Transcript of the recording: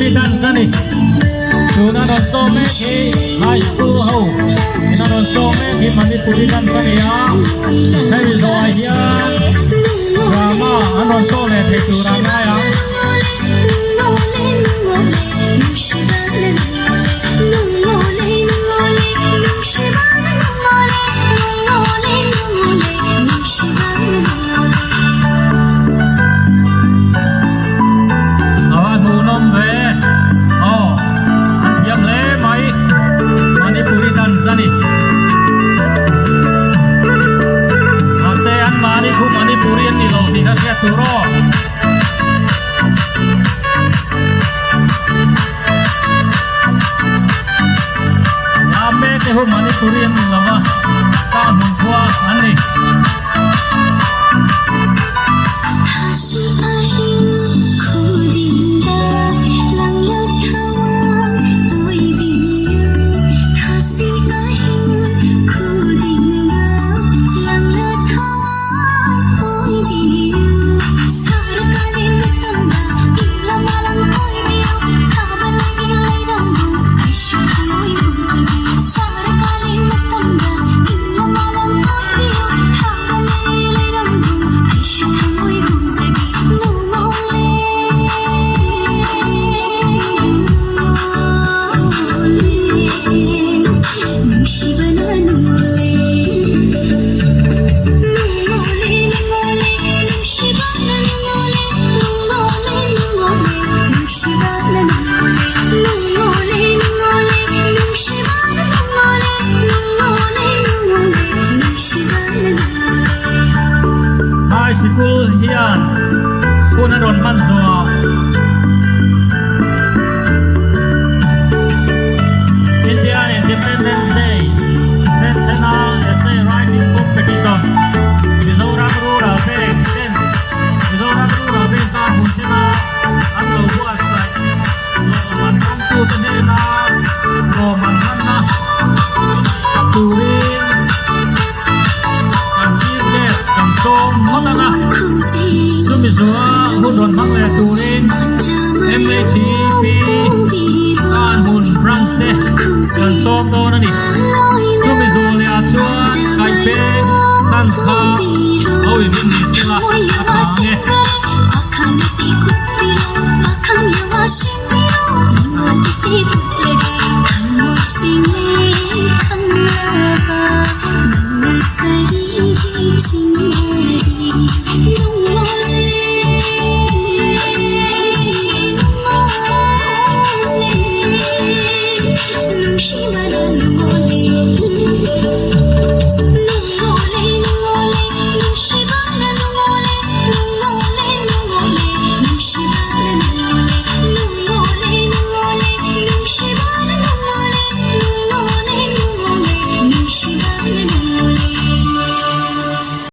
Manipuri dance a ni. Tuna rawn saw mek hi high school ho ina rawn saw mek hi Manipuri dance a ni a. Hemi zawhah hian drama an rawn saw leh thei tur a ngai ang. A va hmuhnawm ve aw an thiam hle mai Manipuri dance a ni mahse an mahni khu Manipuri an ni lo tih kha hriat tur aw. Lam mek te hu Manipuri an ni lo va ta hmun khua an ni. High Sikul hian hun a rawn hman zawh India Independence Day thlenchhena Essay Writing Competition Mizoram Rural Bank ten Mizoram Rural Bank tan hun thena an lo buatsaih lawm an hmangtute hnena lawm an hmanna turin kan chief guest kan sawm ngawt ang a, chumi zawha hun rawn hmang leh turin MHEP tan hun branch te kan sawm dawn a ni. Chumi zawh leh ah chuan kaihpeng dance kha a uivin ni se.